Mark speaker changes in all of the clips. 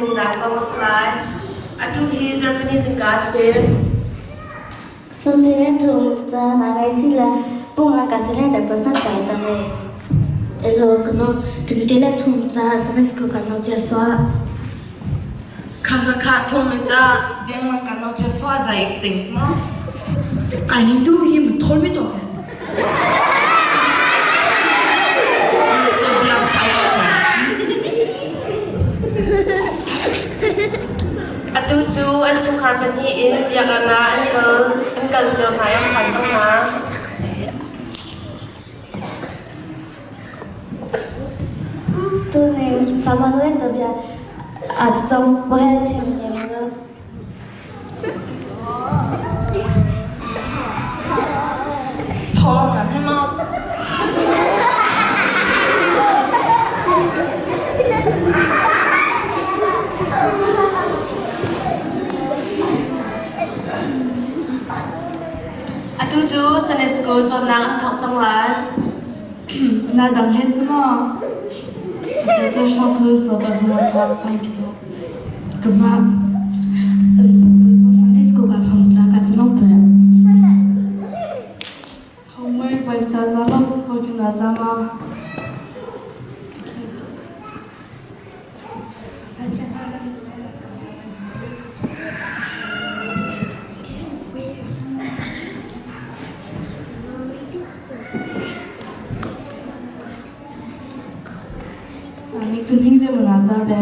Speaker 1: ning dan kong a si lai. Atu hi Zarhpini zingka a si.
Speaker 2: Sunday thum ca na ngai si la pung la ka si lai ta breakfast kai ta he.
Speaker 3: Hello, kano kan te la thum ca Sunday school kan no che swa.
Speaker 4: Kha kha kha thum ca biang lang kan no che swa zai ting ma.
Speaker 5: Kai ning tu hi mu thol mi to ke.
Speaker 4: So biang chai ko kha.
Speaker 1: Atu cu an chungkhar pahnih in biakinn ah an kal an kal cio hna i an phan cang hna.
Speaker 2: Tuning Samuel ta bia a cong bohel chim ne ma.
Speaker 4: Thawng na he ma.
Speaker 1: Atu cu Sunday School cawnnak an thawk cang lai.
Speaker 6: 那当孩子嘛，在上头做的很长，thank you。
Speaker 3: Kama Sunday school ka phang cha ka chong pe.
Speaker 6: Homework by Zazama spoken Azama. Ani kun hing ze mana za be.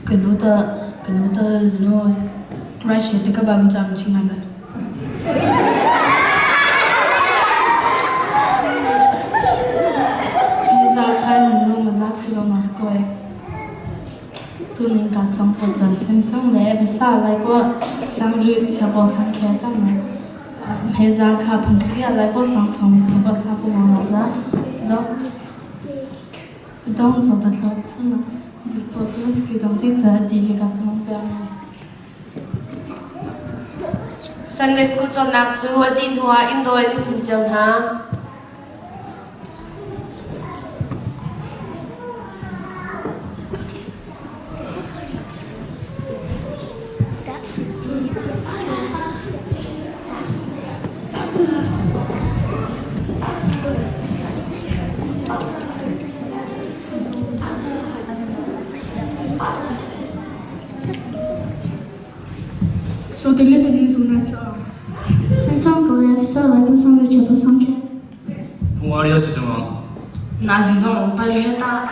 Speaker 5: 更多的更多的这种软件这个把我们咱们请来的。
Speaker 6: Za kha ni no ma za khu lo ma ko e. Tu ning ka chong po za sim sang le ba sa lai ko sang ri cha bo sang khe ta ma. He za kha phang kha lai ko sang thong cha bo sa po ma za. Do dong zo da lo chang na. Bo sa ski dong ti za di ka chong pe ma.
Speaker 1: Sunday School cawnnak cu a dih hnuah innlawi an i tim cio hna.
Speaker 5: So the little is una cha.
Speaker 3: San ko le sa lai po sang che po sang ke.
Speaker 7: 풍아리아 시정아
Speaker 4: Na zizong pa le ta.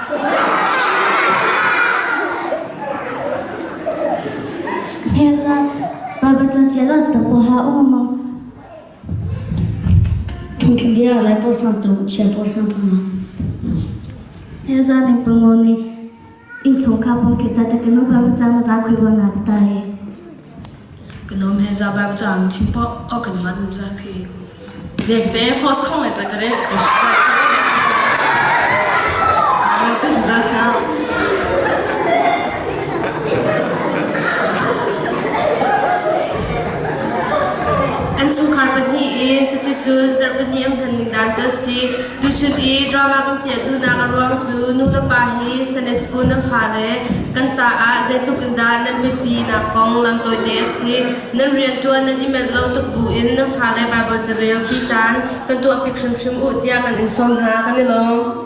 Speaker 2: Pesa baba cha che la sta po ha o ma.
Speaker 3: Phung thum bia lai po sang tu che po sang po ma.
Speaker 2: Pesa ning po ngo ni in chung kha pong ke ta ta ke no ba cha ma za khui bo na ta he.
Speaker 5: 个农还是把不咱们请包，哦，个嘛都在可以。
Speaker 4: Zek te fos khong e ta kare ko shi pa. Ta za sa.
Speaker 1: An chungkhar pahnih in cuticun zarhpini an hman ning dan cu a si. Tuchun i drama kan piah duhnak a ruang cu nulepa hi Sunday school nan fale kan caah zeitluk in dah nan biapinak kong lam tawite a si. Nan rianṭuan nan i manh lo tuk buin nan fale Baibal carel ti caan kan tuahpiak hrimhrim u tiah kan in sawm hna. Kan i lawm.